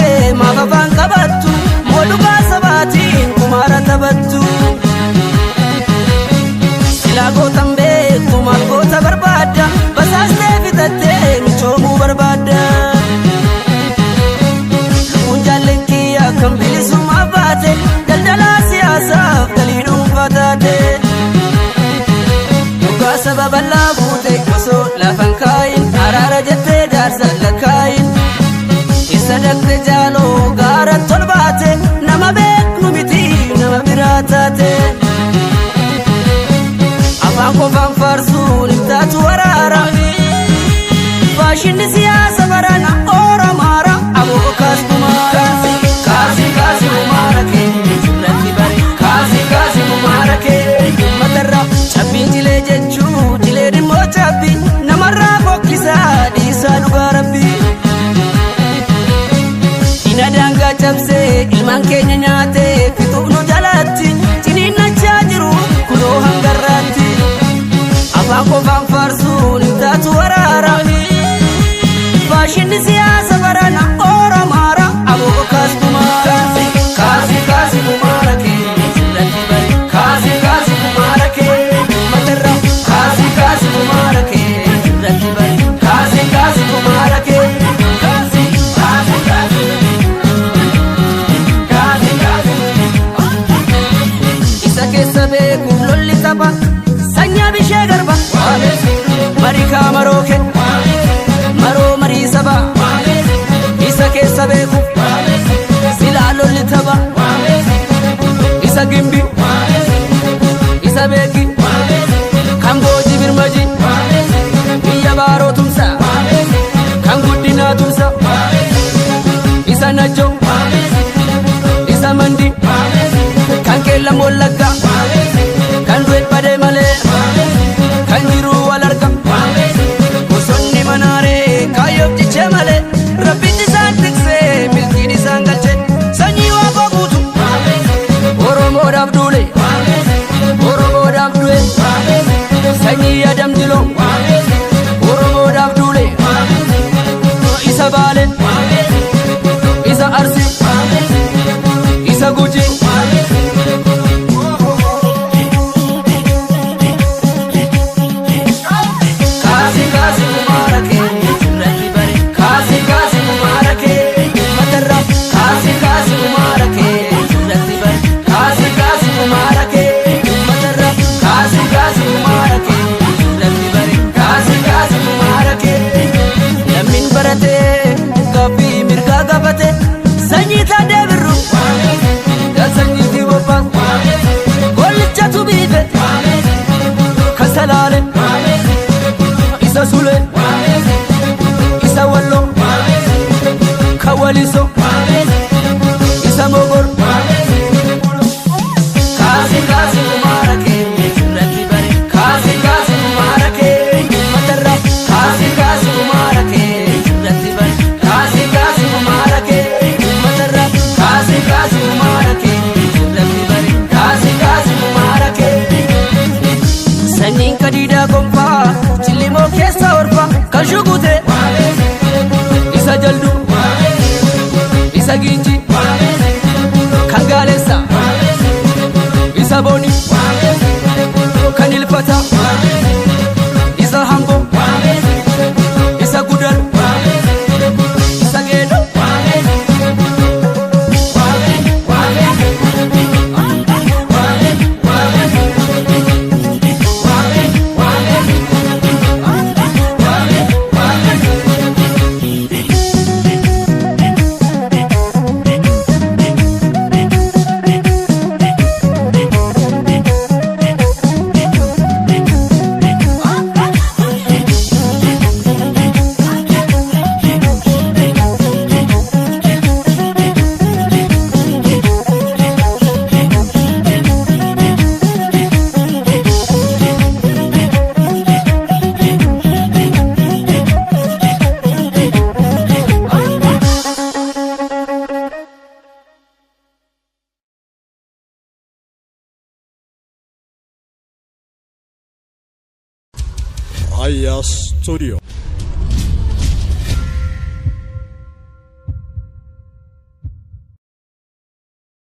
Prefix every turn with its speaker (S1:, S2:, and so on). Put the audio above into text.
S1: jettee maaf afaan qabattu moo dhugaa sabaatiin kumaara taphattu. Silaa gootan beektu maal goota barbaadda basaastee fitattee michoomuu barbaadda. Lubbuun jaalleen kiyya kan bilisummaa baate daldalaa siyaasaaf galii dhuunfaa taate. Dhugaa saba bal'aa buute osoo lafan kaayin araara jettee jaarsa lakkaayin. Isa dhaqxe jaaloo gaara tolbaate nama beeknu miti nama biraa taate. Afaan qofaan faarsuun hin taatu waraara. Faashinni siyaasa barana Oromaara aboo kaas kumaara. Kaasi kaasi kumaara kee irratti bare kaasi kaasi kumaara kee uummatarra cabbiin jilee jechuu jilee dhimmoo cabbii namarraa fokkisaa dhiisaa dhugaa rabbii. Ina daangaa cabsee ilmaan keenya nyaatee fixuuf nu jalatti ciniinnachaa jiru kunoo hangarraatti. Afaan qofaan faarsuun hin taatu waraara. Faashinni siyaasa barana Oromaara aboo kaas kumaara. Kaasi kaasi kumaara kee irratti bare kaasi kaasi kumaara kee uummatarra kaasi kaasi kumaara kee irratti bare kaasi kaasi kumaara kee kaasi kaasi kaasi. Kaasi kaasi. Isa keessa beekuuf lolli tapha sanyaa bishee garba marii kaamaroo kee maroo marii saba isa keessa beekuuf silaa lolli tapha isa gimbi isa beeki kan boojii birmaji biyya baaroo tumsa kan guddinaa tumsa isa najjo isa mandi kan keellam wallagga kan du'e badee malee kan jiru wal arga bosonni manaaree kaayyoof jichee malee rabbitti isaan tiksee milkiin isaan galche sanyii waaqoo guutu Oromoodhaaf duule Oromoodhaaf du'e sanyii adam jiloo Oromoodhaaf duule isa baale isa arsi isa guji. Kaasi kaasi kumaara kee irratti bare kaasi kaasi kumaara kee uummatarra kaasi kaasi kumaara kee irratti bare kaasi kaasi kumaara kee uummatarra kaasi kaasi kumaara kee irratti bare kaasi kaasi kumaara kee. Lammiin baratee gaaffii mirgaa gaafate sanyii taadee birru galsanyiitii bobbaan gollichatu biife kasalaale. Isa sule isa wallo kawaliso isa mogor kaasi kaasi kumaara kee irratti bare kaasi kaasi kumaara kee uummatarra kaasi kaasi kumaara kee irratti bare kaasi kaasi kumaara kee uummatarra kaasi kaasi kumaara kee irratti bare kaasi kaasi kumaara kee. Sanyiin kadiidaa gonfaa cillimoo keessa orfa kan shugute isa jaldu isa ginji kan gaalessa isa booni kan ilfata isa hambo isa gudar isa geedo.
S2: Aya Studio.